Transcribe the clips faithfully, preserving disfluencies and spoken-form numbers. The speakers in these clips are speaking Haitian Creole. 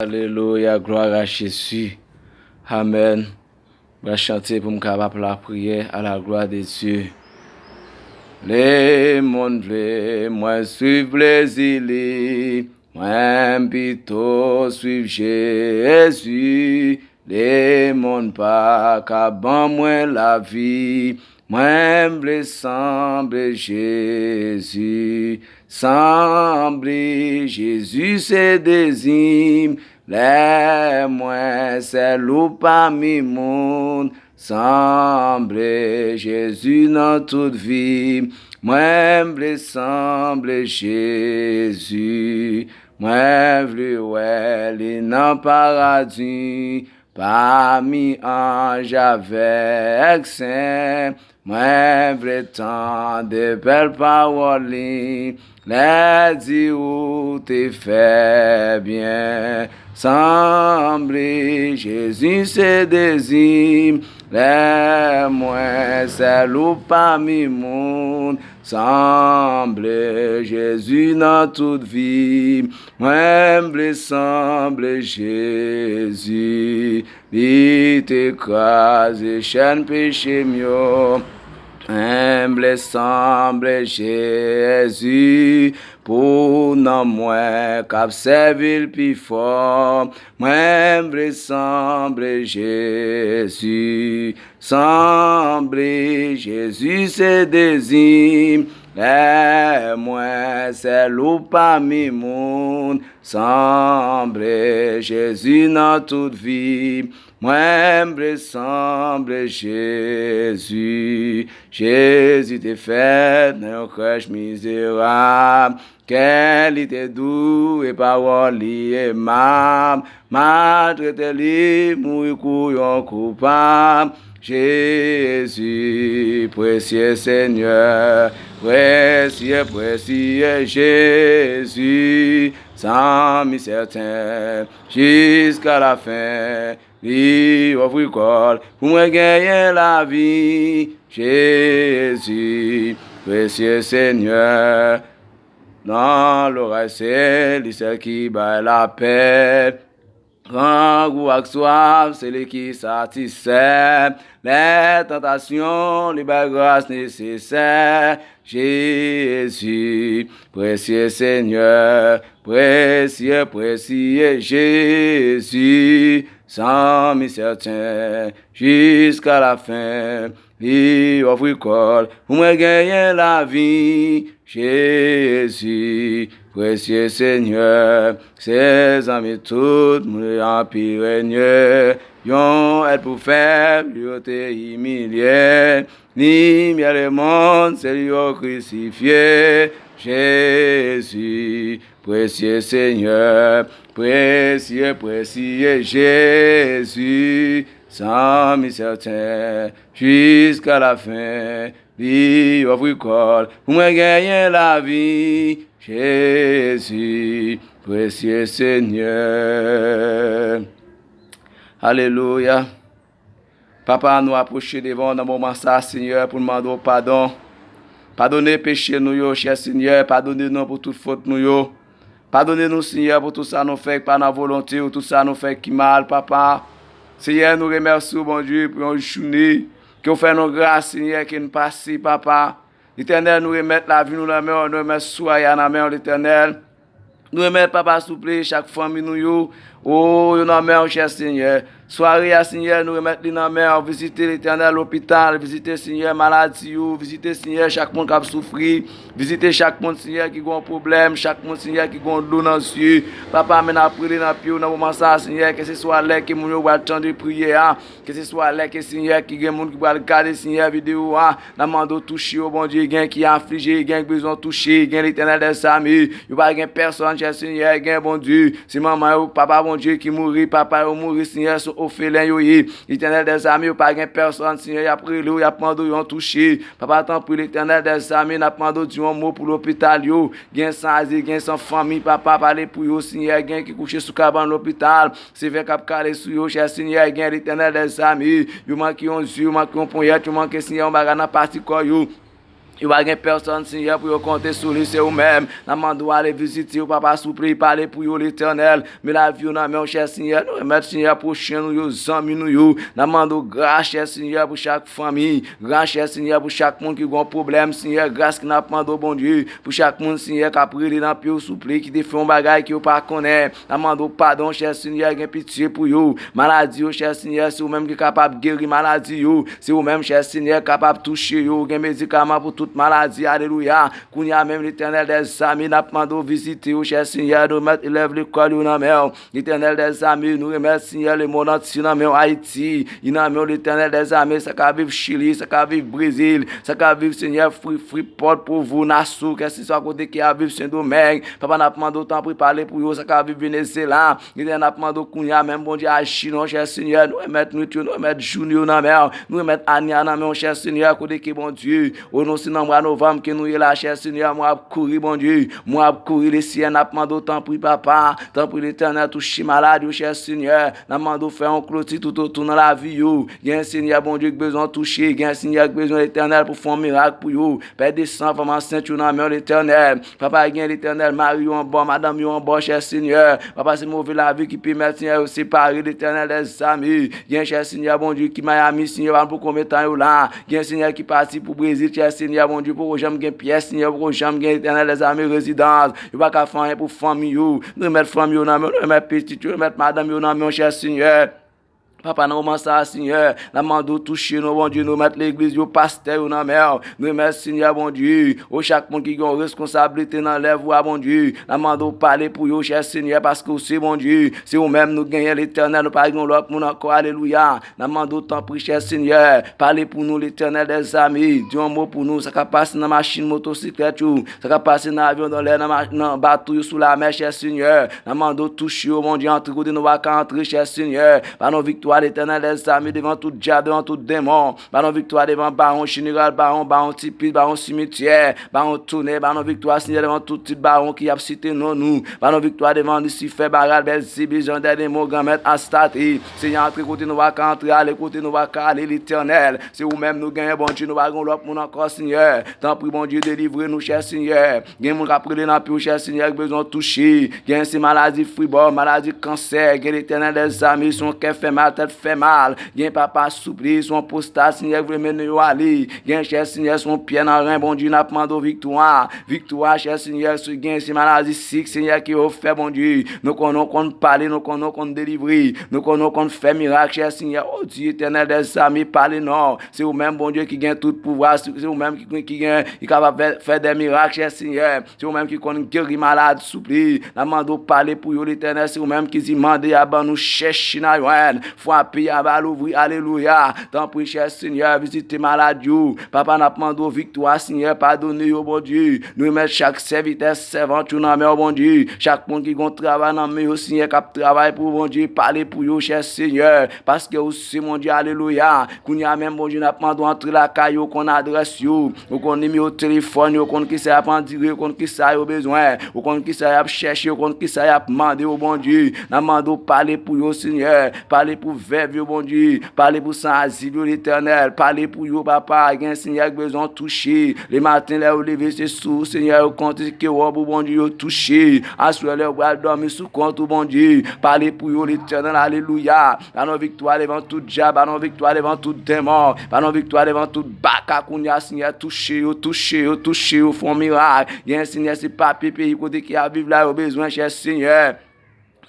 Alelouya, glwa a Jezi. Amèn. Mwen chante pou m kapab lapriyè à la gloire de Dieu. Lemonn vle mwen swiv plezi li, mwen pito swiv Jezi. Lemonn pa ka ban mwen lavi, mwen vle sanble Jezi. Sanble Jezi se dezi m, lè mwen sèl ou pami moun. Sanble Jezi nan tout vi m, mwen vle sanble Jezi. Mwen vle wè li nan paradi, pami anj avèk sen. Mwen vle tande bèl pawòl li, lè di ou te fè byen. Sanble Jezi se dezi m, lè mwen sèl ou pami moun. Sanble Jezi nan tout vi m, mwen vle sanble Jezi. Li te kraze chèn peche m yo. Mwen vle sanble Jezi, pou nanm mwen k ap sèvi l pi fò. Mwen vle sanble Jezi, sanble Jezi se dezi m, lè mwen sèl ou pami moun. Sanble Jezi nan tout vi m, mwen vle sanble Jezi. Jezi te fèt nan yon krèch mizerab, kè li te dou e pawòl li emab. Maltrete li, mouri kou yon koupab. Jezi, presye Senyè, presye, presye Jezi. Zanmi sèten, jiska lafen, li ofri kò l pou mwen genyen lavi. Jezi, presye Senyè, nan loray se li sèl ki bay lapè. Grangou ak swaf, se li ki satisfè. Lè tantasyon, li bay gras nesesè. Jezi, presye Senyè, presye, presye Jezi. Zanmi sèten, jiska lafen, li ofri kò l pou mwen genyen lavi. Jezi, presye Senyè, se zanmi tout moun yo anpi renye. Yon èd pou fèb, yo te imilye. Limyè lemonn, se li yo krisifye. Jezi, presye Senyè, presye, presye Jezi. Zanmi sèten, jiska lafen, li ofri kò l pou mwen genyen lavi. Jezi, presye Senyè. Alelouya. Papa, nou apwoche devan w nan moman sa a, Senyè, pou n mande w padon. Padone peche nou yo, chè Senyè, padone nou pou tout fot nou yo. Padone nou, Senyè, pou tout sa nou fè ki pa nan volonte w, tout sa nou fè ki mal, Papa. Senyè, nou remèsye w, Bondye, pou yon jounen ke w fè nou gras, Senyè, ke n pase, Papa. Letènèl, nou remèt lavi nou nan men w, nou remèt sware a nan men w, Letènèl. Nou remèt, Papa, souple, chak fanmi nou yo, o, yo nan men w, chè Senyè. Sware a, Senyè, nou remèt li nan men w. Vizite, Letènèl, lopital, vizite, Senyè, maladi yo, vizite, Senyè, chak moun k ap soufri, vizite chak moun, Senyè, ki gen yon pwoblèm, chak moun, Senyè, ki gen yon dlo nan zye. Papa, men n ap rele nan pye w nan moman sa a, Senyè, kèlkeswa lè ke moun yo pral tande priyè a, kèlkeswa lè ke, Senyè, ki gen moun ki pral gade, Senyè, videyo a, n ap mande w touche yo, Bondye, gen ki aflije, gen ki bezwen touche, gen Letènèl dèzame, yo pa gen pèsonn, chè Senyè, gen Bondye, se manman yo, papa Bondye ki mouri, papa yo mouri, Senyè, se ofelen yo ye, Letènèl dèzame, yo pa gen pèsonn, Senyè, y ap rele w, y ap mande w yon touche, Papa, tanpri, Letènèl dèzame, n ap mande w di yon mo pou lopital yo, gen san azil, gen san fanmi, Papa, pale pou yo, Senyè, gen ki kouche sou kabann lopital, se vè k ap kale sou yo, chè Senyè, gen Letènèl dèzame, yo manke yon zye, yo manke yon ponyèt, yo manke, Senyè, yon bagay nan pati kò yo. Yo pa gen pèsòn, Senyè, pou yo konte sou li, se ou menm. N ap mande w ale vizite yo, papa, souple, pale pou yo, Letènèl. Men lavi yo nan men w, chè Senyè. Nou remèt, Senyè, pwochen nou yo, zanmi nou yo. N ap mande w gras, chè Senyè, pou chak fanmi. Gras, chè Senyè, pou chak moun ki gen yon pwoblèm, Senyè. Gras ki n ap mande w, Bondye, pou chak moun, Senyè, k ap rele nan pye w, souple, ki te fè yon bagay ke yo pa konnen. N ap mande w padon, chè Senyè, gen pitye pou yo. Maladi yo, chè Senyè, se ou menm ki kapab geri maladi yo. Se ou menm, chè Senyè, kapab touche yo. Gen medikaman pou tout maladi. Alelouya. Kounye a menm, Letènèl dèzame, n ap mande w vizite yo, chè Senyè. Nou remèt elèv lekòl yo nan men w. Letènèl dèzame, nou remèt, Senyè, lemonn antye nan men w, Ayiti. Li nan men w, Letènèl dèzame, sa k ap viv Chili, sa k ap viv Brezil, sa k ap viv, Senyè, Fri-, Freeport, Provo, Nassau, kèlkeswa kote ki ap viv, Sendomeng. Papa, n ap mande w, tanpri, pale pou yo, sa k ap viv Venezyela. Genlè n ap mande w kounye a menm, Bondye, aji non, chè Senyè. Nou remèt nwit yo, nou remèt jounen yo nan men w. Nou remèt ane a nan men w, chè Senyè, kote ke, Bondye, o non, se nan mwa novanm ke nou ye la, chè Senyè. Mwa ap kouri, Bondye. Mwa ap kouri, Lesenyè, n ap mande w, tanpri, papa. Tanpri, Letènèl, touche malad yo, chè Senyè. N ap mande w fè yon kloti toutotou nan lavi yo. Gen, Senyè, Bondye, ki bezwen touche. Gen, Senyè, ki bezwen, Letènèl, pou fè yon mirak pou yo. Pè de san, fanm ansent yo nan men w, Letènèl. Papa, gen, Letènèl, mari yo anba, madanm yo anba, chè Senyè. Papa, se move lavi ki pèmèt, Senyè, yo separe, Letènèl dèzame. Gen, chè Senyè, Bondye, ki Miami, Senyè, pa konn pou konbyen tan yo la. Gen, Senyè, ki pati pou Brezil, chè Senyè, Bondye, poko janm gen pyès, Senyè, poko janm gen, Letènèl dèzame, rezidans. Yo pa ka fè anyen pou fanmi yo. Nou remèt fanmi yo nan men w, nou remèt pitit yo, remèt madanm yo nan men w, chè Senyè. Papa, nan moman sa a, Senyè, n ap mande w touche nou, Bondye, nou remèt legliz yo, pastè yo nan men w. Nou remèt, Senyè, Bondye, o chak moun ki gen yon reskonsablite nan lèv ou a, Bondye. N ap mande w pale pou yo, chè Senyè, paske w se Bondye. Se ou menm nou genyen, Letènèl, nou pa gen yon lòt moun ankò, alelouya. N ap mande w, tanpri, chè Senyè, pale pou nou, Letènèl dèzame. Di yon mo pou nou, sa k ap pase nan machin, motosiklèt yo, sa k ap pase nan avyon, nan lè, nan ma-, nan bato yo, sou lamè, chè Senyè. N ap mande w touche yo, Bondye, antre kote nou pa ka antre, chè Senyè. Ba nou viktwa, Letènèl dèzame, devan tout dyab, devan tout demon. Ba nou viktwa devan bawon jeneral, bawon, bawon tipis, bawon simityè, bawon tonè. Ba nou viktwa, Senyè, devan tout tit bawon ki ap site non nou. Ba nou viktwa devan Lisifè, Baal, Bèlzebil, jan dè demon, granmèt Astarte. Senyè, antre kote nou pa ka antre, ale kote nou pa ka ale, Letènèl. Se ou menm nou genyen, Bondye, nou pa gen lòt moun ankò, Senyè. Tanpri, Bondye, delivre nou, chè Senyè. Gen moun k ap rele nan pye w, chè Senyè, ki bezwen w touche. Gen se maladi fibwòm, maladi kansè. Gen, Letènèl dèzame, se yon kè fè mal, tèt fè mal. Gen, papa, souple, se yon pwostat, Senyè, ki vle mennen yo ale. Gen, chè Senyè, se yon pyè nan ren, Bondye, n ap mande w viktwa. Viktwa, chè Senyè, si gen se maladi sik, Senyè, ke yo fè, Bondye. Nou konnen w konn pale, nou konnen w konn delivre. Nou konnen w konn fè mirak, chè Senyè. O Dye, Etènèl dèzame, pale non. Se ou menm, Bondye, ki gen tout pouvwa, se, se ou menm ki, ki gen, ki kapab fè, fè de mirak, chè Senyè. Se ou menm ki konn geri malad, souple. N ap mande w pale pou yo, Letènèl. Se ou menm ki di, mande, y a ban nou, chèche, n a jwenn. Frape, y a ba louvri, alelouya. Tanpri, chè Senyè, vizite malad yo. Papa, n ap mande w viktwa, Senyè, padone yo, Bondye. Nou remèt chak sèvitè, sèvant yo nan men w, Bondye. Chak moun ki gon travay nan men yo, Senyè, k ap travay pou w, Bondye, pale pou yo, chè Senyè. Paske ou se Bondye, alelouya. Kounye a menm, Bondye, n ap mande w antre lakay yo, ou konn adrès yo, ou konn nimewo telefòn yo, ou konn kisa y ap andire, ou konn kisa yo bezwen, ou konn kisa y ap chèche, ou konn kisa y ap mande w, Bondye. N ap mande w pale pou yo, Senyè. Pale pou vèv yo, Bondye. Pale pou san azil yo, Letènèl. Pale pou yo, papa. Gen, Senyè, ki bezwen w touche. Lematen, lè yo leve, se sou ou, Senyè, yo konte ke wòb ou, Bondye, yo touche. Aswè, lè yo pral dòmi, sou kont ou, Bondye. Pale pou yo, Letènèl. Alelouya. Ba nou viktwa devan tout dyab, ba nou viktwa devan tout demon, ba nou viktwa devan tout baka kounye a, Senyè, touche yo, touche yo, touche yo, fè yon mirak. Gen, Senyè, se papye peyi kote ki ap viv la, yo bezwen, chè Senyè.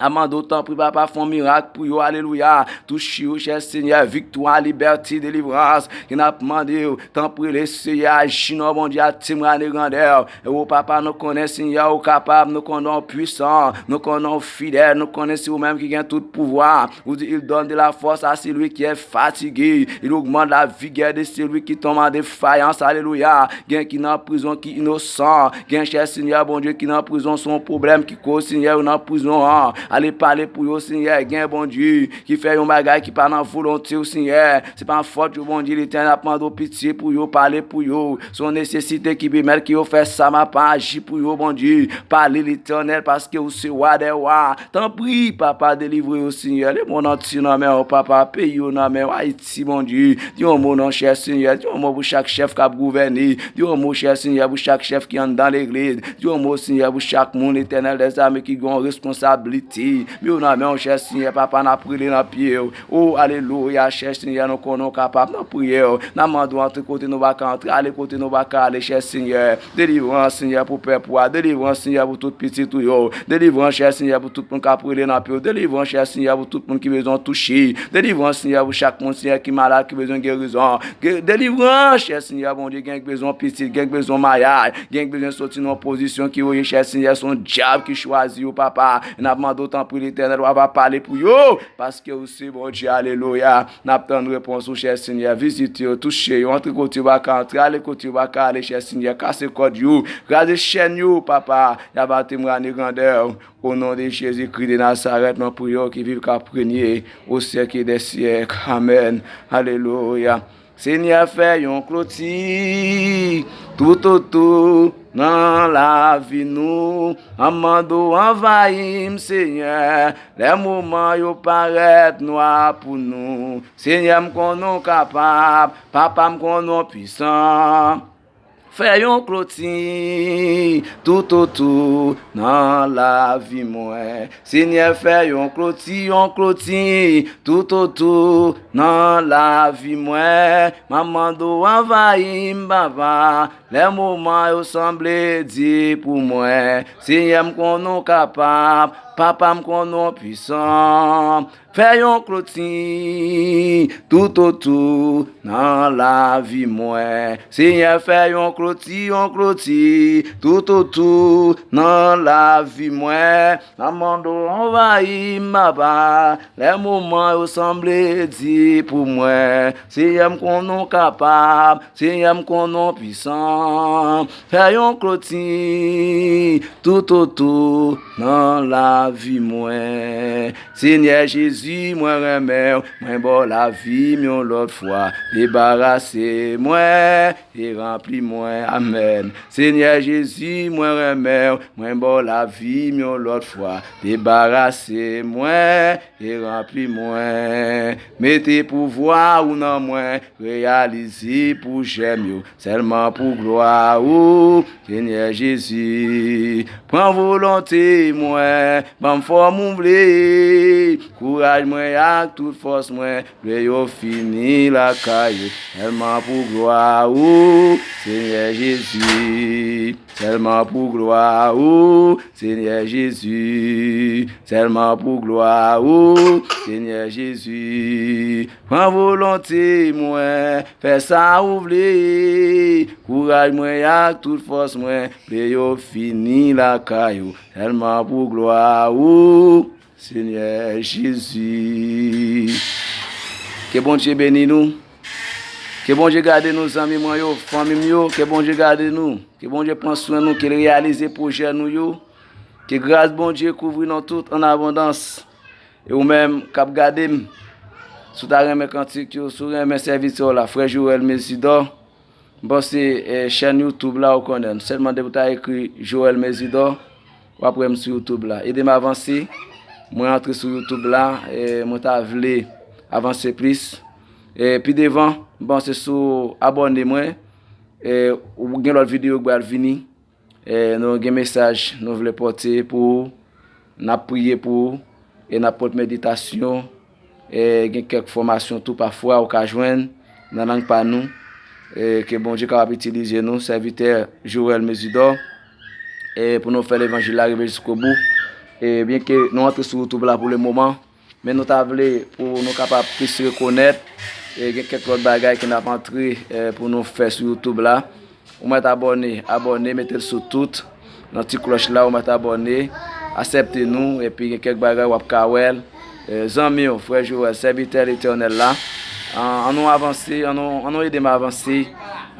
N ap mande w, tanpri, papa, fè yon mirak pou yo, alelouya. Touche yo, chè Senyè, viktwa, libète, delivrans. Ke n ap mande w, tanpri, Lesenyè, aji non, Bondye, a temwanye grandè w. E o papa, nou konnen, Senyè, ou kapab, nou konnen ou pwisan, nou konnen ou fidèl, nou konnen se ou menm ki gen tout pouvwa. Ou di, il donne de la force à celui qui est fatigué, il augmente la vigueur de celui qui tombe en défaillance. Alelouya. Gen ki nan prizon ki inosan, gen, chè Senyè, Bondye, ki nan prizon, se yon pwoblèm ki koz, Senyè, yo nan prizon an. Pale, pale pou yo, Senyè. Gen, Bondye, ki fè yon bagay ki pa nan volonte w, Senyè. Se pa fòt yo, Bondye Letènèl, ap mande w pitye pou yo, pale pou yo. Se yon nesesite ki pèmèt ke yo fè sa, m ap aji pou yo, Bondye. Pale, Letènèl, paske ou se wa dè wa. Tanpri, Papa, delivre yo, Senyè. Lemonn antye nan men w, Papa. Peyi yo nan men w. Ayiti, Bondye. Di yon mo non, chè Senyè. Di yon mo pou chak chèf k ap gouvène. Di yon mo, chè Senyè, pou chak chèf ki anndan legliz. Di yon mo, Senyè, pou chak moun, Letènèl dèzame, ki gen yon responsablite. Men yo nan men w, chè Senyè, Papa, n ap rele nan pye w. O, alelouya, chè Senyè, nou konnen w kapab, n ap priye w. N ap mande w antre kote nou pa ka antre, ale kote nou pa ka ale, chè Senyè. Delivrans, Senyè, pou pèp ou a. Delivrans, Senyè, pou tout pitit ou yo. Delivrans, chè Senyè, pou tout moun k ap rele nan pye w. Delivrans, chè Senyè, pou tout moun ki bezwen w touche. Delivrans, Senyè, pou chak moun, Senyè, ki malad, ki bezwen gerizon. Ge-, delivrans, chè Senyè, Bondye, gen k bezwen pitit, gen k bezwen mayaj, gen k bezwen soti nan yon pozisyon ki yo ye, chè Senyè, se yon dyab ki chwazi yo, Papa. N ap mande w, tanpri, Letènèl, w ap pale pou yo, paske ou se Bondye, alelouya. N ap tann repons ou, chè Senyè. Vizite yo, touche yo, antre kote yo pa ka antre, ale kote yo pa ka ale, chè Senyè. Kase kòd yo, kraze chèn yo, Papa. Y ap atemwanye grandè w. O non de Jezikri de Nazarèt, mwen priye w ki viv, k ap renye o syèk dè syèk. Amèn. Alelouya. Senyè, fè yon kloti toutotou nan lavi nou. An mande w anvayi m, Senyè, lè moman yo parèt nwa pou nou. Senyè, m konnen w kapab, Papa, m konnen w pwisan. Fè yon kloti toutotou nan lavi mwen. Senyè, fè yon kloti, yon kloti toutotou nan lavi mwen. M ap mande w anvayi m, Papa, lè moman yo sanble di pou mwen. Senyè, m konnen w kapab, Papa, m konnen w pwisan. Fè yon kloti toutotou nan lavi mwen. Senyè, fè yon kloti, yon kloti toutotou nan lavi mwen. Nan mande w anvayi m, Papa, lè moman yo sanble di pou mwen. Senyè, m konnen w kapab, Senyè, m konnen w pwisan. Fè yon kloti toutotou nan lavi mwen. Senyè Jezi, mwen renmen w, mwen ba w lavi m yon lòt fwa. Debarase mwen e ranpli mwen. Amèn. Senyè Jezi, mwen renmen w, mwen ba w lavi m yon lòt fwa. Debarase mwen e ranpli mwen. Mete pouvwa ou nan mwen, reyalize pwojè m yo, sèlman pou glwa ou, Senyè Jezi. Pran volonte mwen, ban m fòm ou vle, kouraj mwen ak tout fòs mwen, lè yo fini lakay ou, sèlman pou glwa ou, Senyè Jezi. Sèlman pou glwa ou, Senyè Jezi. Sèlman pou glwa ou, Senyè Jezi. Pran volonte mwen, fè sa ou vle. Kouraj mwen ak tout fòs mwen, lè yo fini lakay ou, sèlman pou glwa ou, Senyè Jezi. Ke Bondye beni nou. Ke Bondye gade nou, zanmi mwen yo, fanmi m yo. Ke Bondye gade nou. Ke Bondye pran swen nou, ke l reyalize pwojè nou yo. Ke gras Bondye kouvri nou tout an abondans. E ou menm k ap gade m, si w ta renmen kantik yo, si w renmen sèvitè w la, frè Joël Mésidor, m panse, eh, chèn YouTube la, ou konnen, sèlman depi w ta ekri Joël Mésidor, w ap wè m sou YouTube la. Ede m avanse. Mwen antre sou YouTube la, eh, mwen ta vle avanse plis. Eh, pi devan, m panse si w abòne mwen, eh, ou gen lòt videyo k pral vini. Eh, nou gen mesaj nou vle pote pou ou. N ap priye pou ou. E n ap pot meditasyon. E gen kèk fòmasyon tou pafwa ou ka jwenn nan lang pa nou. E ke Bondye kapab itilize nou, sèvitè Joël Mésidor, e pou nou fè levanjil la rive jiskobou. E byenke nou antre sou YouTube la pou le moman, men nou ta vle pou nou kapab plis rekonèt, e gen kèk lòt bagay ke n ap antre, e pou nou fè sou YouTube la. Ou mèt abòne, abòne, mete l sou tout. Nan ti klòch la, ou mèt abòne, aksepte nou, epi gen kèk bagay w ap ka wè l. Eh, zanmi w, frè Joël, sèvitè Letènèl la, an, an nou avanse, an nou, an nou ede m avanse,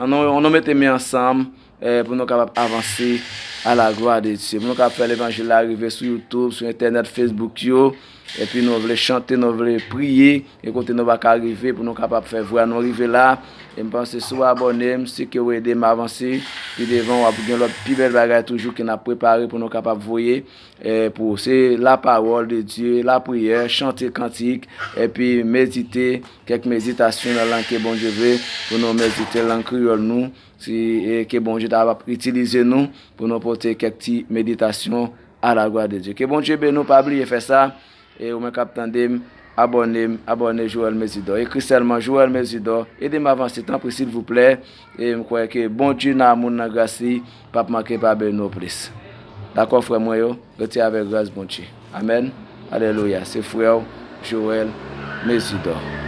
an nou, an nou mete men ansanm, eh, pou nou kapab avanse À la gloire de Dieu. Moun k ap fè levanjil la rive sou YouTube, sou entènèt, Facebook yo. Epi nou vle chante, nou vle priye. E kote nou pa ka rive pou nou kapab fè vwa nou rive la. E m panse si w abòne m, se ke w ede m avanse. Pi devan, w ap gen lòt pi bèl bagay toujou ke n ap prepare pou nou kapab voye. E pou se la parole de Dieu, la prière, chante kantik, epi medite, kèk meditasyon nan lang ke Bondye vle pou nou medite lang kreyòl nou. Si, e ke Bondye ta ap itilize nou pou nou pote kèk ti meditasyon à la gloire de Dieu. Ke Bondye beni w, pa bliye fè sa. E ou menm k ap tande m, abòne m, abòne Joël Mésidor. Ekri sèlman Joël Mésidor, ede m avanse, tanpri, silvouplè. E m kwè ke Bondye nan amour, nan gras li, p ap manke pa beni w plis. Dakò, frè mwen yo? Rete avèk gras Bondye. Amèn. Alelouya. Se frè w, Joël Mésidor.